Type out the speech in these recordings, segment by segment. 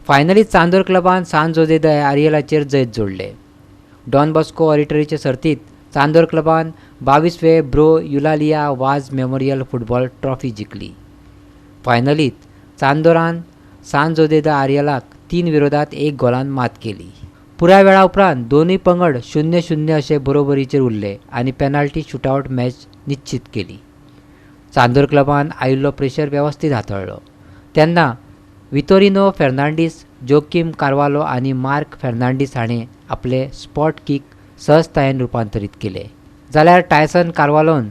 फायनलीत चांदोर क्लबान सान Jose the आरियलाचेर जैत जोडले. डॉन बॉस्को ऑडिटरीचे सर्तीत Chandor क्लबान 22वे bro Eulalia Vaz memorial football trophy जिखली. फायनलीत चांदोरान सान जोजे the आरियलाक 3-1 गोलान मात केली. पुराय वेळा उपरांत दोनूय पंगड 0-0 अशे बरोबरीचेर उरले आनी पेनाल्टी शूटआवट मॅच निश्चित केली. चांदोर क्लबान आयिल्लो प्रेशर वेवस्थीत हाताळ्ळो. तेन्ना वितोरिनो फेर्नांडीस, जोकीम कार्वालो आनी मार्क फेर्नांडीस हाणें आपले स्पॉट किक सहजतायेन रुपांतरीत केले. जाल्यार टायसन कार्वालोन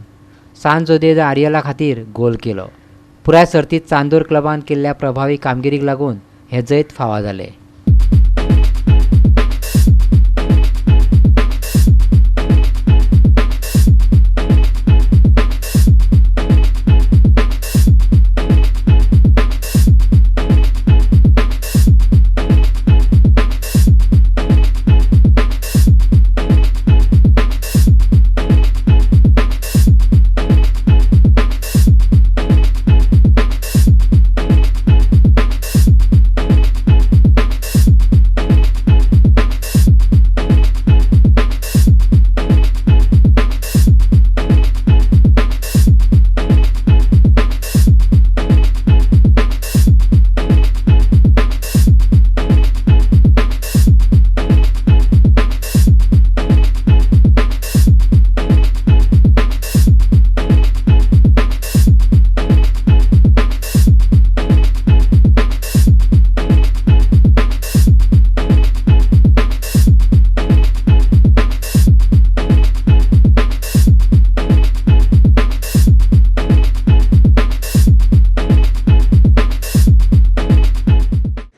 सान जोजे the आरियला खातीर गोल केलो. पुराय सर्तीत चांदोर क्लबान केल्ल्या प्रभावी कामगिरीक लागून हें जैत फावा जालें.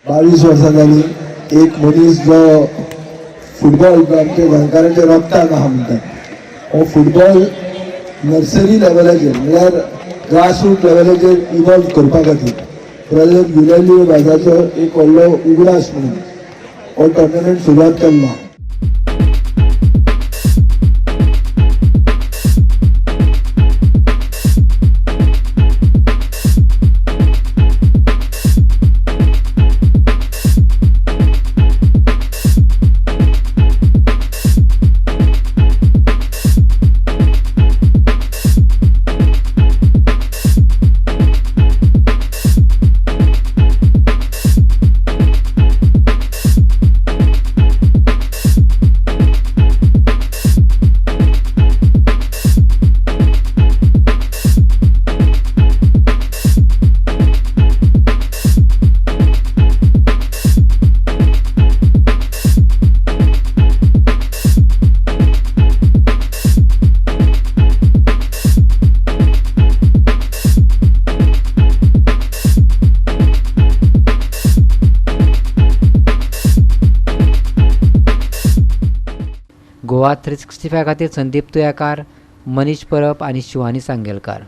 बावीस वर्सां जाली एक मनीस जो फुटबॉल आमच्या गोंयकारांच्या रक्तान आहा म्हणटा, हो फुटबॉल नर्सरी लेवलाचेर म्हणल्यार ग्रासरूट लेवलाचेर इवॉल्व करपा खातीर ब्रदर युलालियो वाजाचो एक व्हडलो उगडास म्हणून हो टोर्नामेंट सुरवात केल्लो. गोवा 365 खातीर संदीप तुयाकार, मनीष परब आनी शिवानी सांगेलकार.